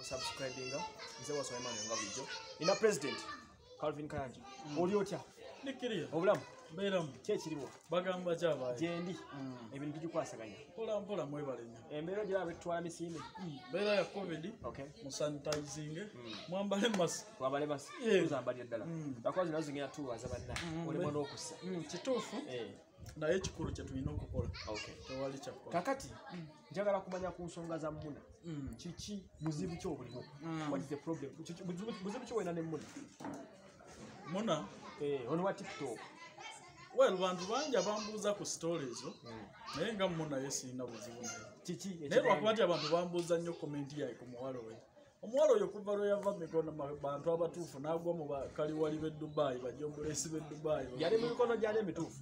Subscribinga nze Waswa Emmanuel nga bulijjo. Nina President Calvin Kayanja. Oli otya? Nikiriya. Obulamu? Mbeeramu. Ki ekiriwo? Bagamba kyabaye. Gyendi. Ebintu tugikwasaganya. Mpola mpola mwebale nnyo. Embeera giraba etutwala misinde. Mbeera ya COVID. Okay. Musanitizinge. Mwambale mask. Twambale mask. Tuzambalira ddala. Bakozi nazo zigenda tuwaza banna. Olemwa n'okussa. Kituufu. Naye ekikulu kye tulina okukola. Okay. Tewali kyakukola. Kakati njagala kumanya ku nsonga za Muna. Kiki buzibu ki obuliwo? What is the problem? Buzibu ki wena ne Muna? Muna? Ono wa TikTok. Well, bantu bangi abambuuza ku story ezo. Naye nga Muna ye sirina buzibu naye. Kiki? Naye lwakuba nti abantu bambuuza nnyo comment yaye ku muwala we. Omuwala oyo kuva lwe yava mikono bantu abatuufu n'agwa mu bakaliwali b'e Dubai, bajombolesi b'e Dubai. Yali mu mikono gyali emituufu.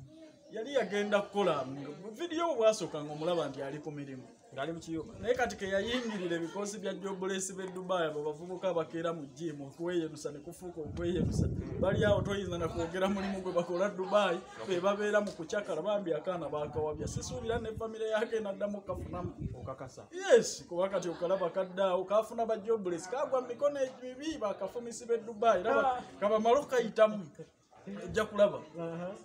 Yali yagenda kukola vidiyo bwasooka ng'omulaba nti ali ku mirimu. Ng'ali mu kiyumba. Naye kati ke yayingirira ebikosi bya jobless b'e Dubai abo bavubuka abakeera mu gym okweyerusa ne kufuuka okweyerusa. Bali awo toyinza na kwogera mulimu gwe bakola Dubai, be babeera mu kucakala bambi akaana baakawabya. Sisuubira ne famire yake n'addamu kafunamu. Okakasa. Yes, kuba kati okalaba kadde awo kaafuna ba jobless kaagwa mu mikono emibi bakafumisi b'e Dubai era kabamala okukayitamu. Ojja kulaba.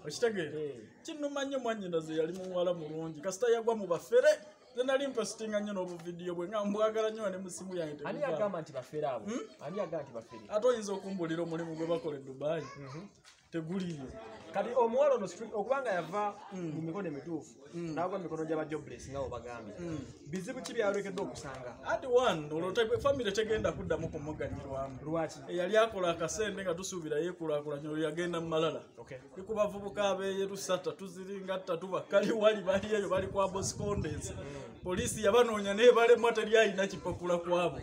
Okitegeera? Kinnuma nnyo mwannyinaze yali muwala mulungi. Kasita yagwa mu bafere. Nze nali mpositinga nnyo n'obuvidiyo bwe nga mbwagala nnyo ne mu ssimu yange Ani tebuva. yagamba nti bafere abo? Ani yagamba nti bafere? Ate oyinza okumbulira omulimu gwe bakola e Dubai. Teguliyo. Kati omuwala ono okubanga yava mu mikono emituufu n'agwa mu mikono gy'aba jobless nga bw'obagambye. Bizibu ki by'ayolekedde okusanga? Ati one, olwo famire tegenda kuddamu kumuganyulwamu. Lwaki? Eyali akola akasente nga tusuubira yeekulaakulanya olwo yagenda mu malala. Okay. Ni ku bavubuka abeeyerusa tuziringa ttatu bakaliwali bali eyo bali kwa Boscondes. Poliisi yabanoonya n'ebalemwa teri alina kipapula kwabo.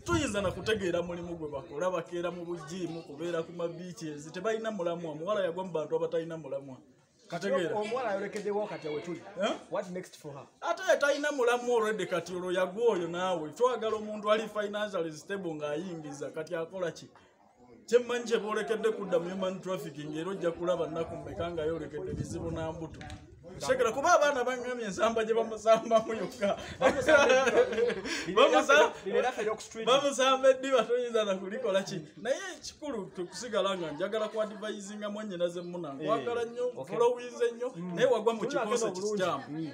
Tuyinza na kutegeera mulimu gwe bakola bakeera mu bujiimu kubeera ku mabeaches tebalina mulamwa. Omuwala yagwa mu bantu abatalina mulamwa. Kategeera. Omuwala ayolekeddewo kati we tuli. What next for her? Ate talina mulamwa already kati olwo yagwa oyo naawe. Twagala omuntu ali financially stable ng'ayingiza kati akola ki? Kyemmanyi kye boolekedde kudda mu human trafficking era ojja kulaba nnaku mmeka nga ayolekedde bizibu na mbuto. Shekera kuba abaana baŋŋamye ensamba gye bamusambamu yokka. Bamusamba eddiba toyinza na kulikola ki. Naye ekikulu tekusigala nga njagala ku advisinga mwannyinaze Muna. Nkwagala nnyo, followinze nnyo, naye wagwa mu kikosi ekikyamu.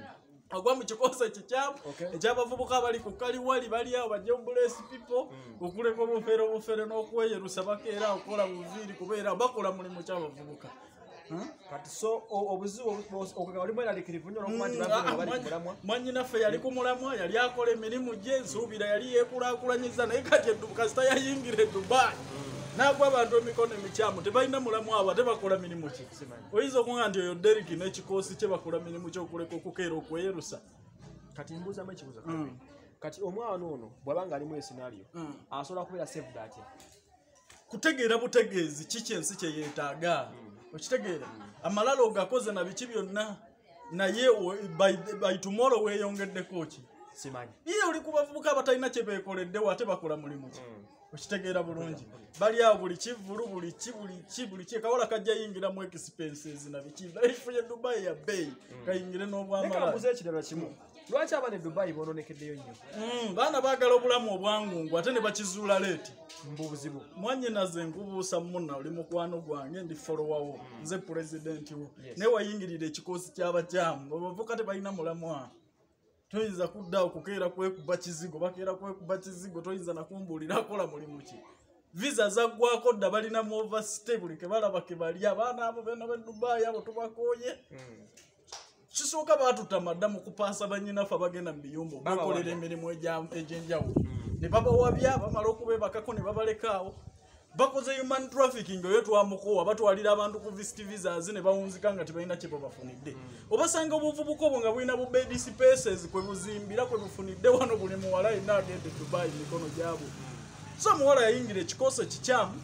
Wagwa mu kikosi ekikyamu eky'abavubuka abali ku kaliwali bali awo ba jobless people, okuleka obufere obufere n'okweyerusa bakeera okukola buviiri kubeera bakola mulimu ky'abavubuka. Kati so obuzibu oli mweraliikirivu nnyo olw'okuba nti bavudde bali ku mulamwa. Mwannyinaffe yali ku mulamwa, yali akola emirimu gye, nsuubira yali yeekulaakulanyiza naye kati kasita yayingira e Dubai. N'agwa abantu emikono emikyamu tebalina mulamwa abo ate bakola mirimu ki? Oyinza okuŋŋamba nti oyo Derrick n'ekikoosi kye bakola mirimu ki okuleka okukeera okweyerusa? Kati mbuuzamu ekibuuzo Calvin. Kati omwana ono bw'aba ng'alimu escenario asobola kubeera saved atya? Kutegeera butegeezi kiki ensi kye yeetaaga. Okitegeera? Amalala ogakoze na biki byonna naye by tomorrow weeyongeddeko ki? Simanyi. Iye oli ku bavubuka abatalina kye beekoleddewo ate bakola mulimu ki? Okitegeera bulungi. Bali awo buli kivvulu buli ki buli ki buli ki kawala kajja yingiramu expenses na biki. Life ye Dubai ya bbeeyi kayingire n'obwamala. Leka mbuuze ekirala kimu. Lwaki abaana e Dubai boononekeddeyo nnyo? Baana baagala obulamu obwangungu ate ne bakizuula leeti. Mbu buzibu. Mwannyinaze nkubuusa Muna oli mukwano gwange ndi follower wo nze pulezidenti wo. Naye wayingirira ekikoosi ky'abakyamu abavubuka tebalina mulamwa. Toyinza kudda awo kukeera kwekuba kizigo bakeera kwekuba kizigo toyinza na kumbuulira akola mulimu ki. Visa zaggwako dda balina mu overstay buli ke balaba ke bali abaana abo bena b'e Dubai abo tubakooye. Kisooka baatutama dda mu kupaasa bannyinaffe abagenda mu biyumba okwekolera emirimu egy'enjawulo. Ne babawabya bamala okubeebakako ne babaleka awo. Bakoze human trafficking oyo twamukoowa batwalira abantu ku visit visas ne bawunzika nga tebalina kye babafunidde. Obasanga obuvubuka obwo nga bulina bu bed spaces kwe buzimbira kwe bufunidde wano buli muwala yenna agenda e Dubai mikono gyabwe. So omuwala yayingira ekikoosi ekikyamu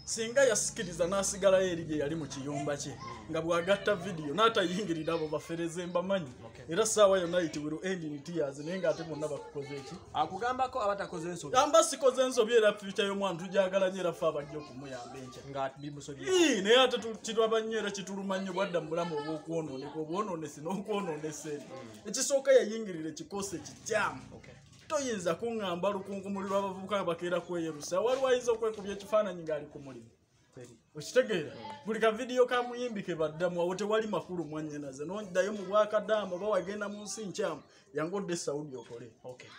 singa yasikiriza n'asigalayo eri gye yali mu kiyumba kye nga bw'agatta vidiyo n'atayingirira abo bafereze mbamanyi. Era ssaawa yonna it will end in tears naye ng'ate bonna bakukoze eki? Akugambako abatakoze ensobi. Amba sikoze ensobi era future y'omwana tugyagala nnyo era ffe abajja okumuyamba enkya. Nga bimusobye. Naye ate kiraba nnyo era kituluma nnyo bwadda mu bulamu obw'okwonooneka obwonoonesi n'okwonoonesa eri. Ekisooka yayingirira ekikoosi ekikyamu. Toyinza kuŋŋamba lukunkumuli lw'abavubuka nga bakeera kweyerusa. Waliwo ayinza okwekubya ekifaananyi ng'ali ku mulimu. Okitegeera? Buli ka vidiyo ka muyimbi ke baddamu, awo tewali makulu, mwannyinaze. Noddayo mu bwakadaama oba wagenda mu nsi nkyamu, yangu odde Saudi okole.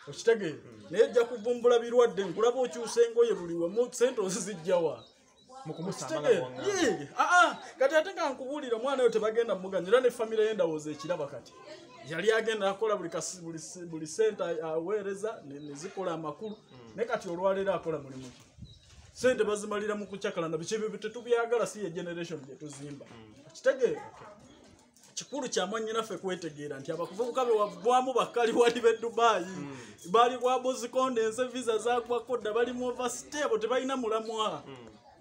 Okitegeera? Naye ejja kuvumbula birwadde, nkulaba okyusa engoye buli wamu, sente ozizijjawa? Mukumusamba. Yee, aa, kati ate nga nkubuulira, omwana oyo tebagenda muganyula ne famire ye. Ndowooza ekiraba kati yali agenda akola buli sente aweereza ne zikola amakulu, naye kati olwaleero akola mulimu ki? Sente bazimalira mu kucakala na biki. Ebyo tetubyagala, si ye generation gye tuzimba. Okitegeera? Kikulu kya mwannyinaffe kwetegeera nti abavubuka be wavaamu bakali wali b'e Dubayi, bali bwa bozikondense, visa zagwako dda, bali mu overstay. Abo tebalina mulamwa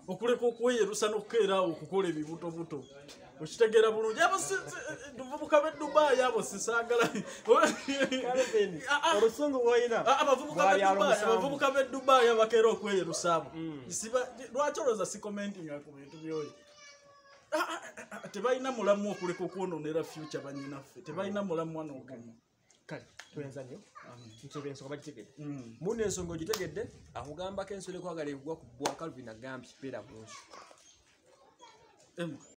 okuleka okweyerusa n'okukeera awo okukola ebibutobuto. Okitegeera bulungi? Abo buvubuka b'e Dubayi abo sisaagala. Calvin, Ah, ah. olusungu lwolina Ah, abavubuka bwa b'e byalo Dubai, musanvu. Abavubuka b'e Dubai abakeera okweyerusa abo. Lwaki olowooza si commentinga ku bintu byoyo? Ah, ah, ah, tebalina mulamu okuleka okwonoonera future bannyinaffe. Tebalina mulamwa n'ogumu. Kale tuyenza nnyo, nsobe ensonga bagitegedde. Munno ensonga ogitegedde, akugambako ensolo ekwagala egwa ku bbwa. Calvin agambye beera bulungi. Emma.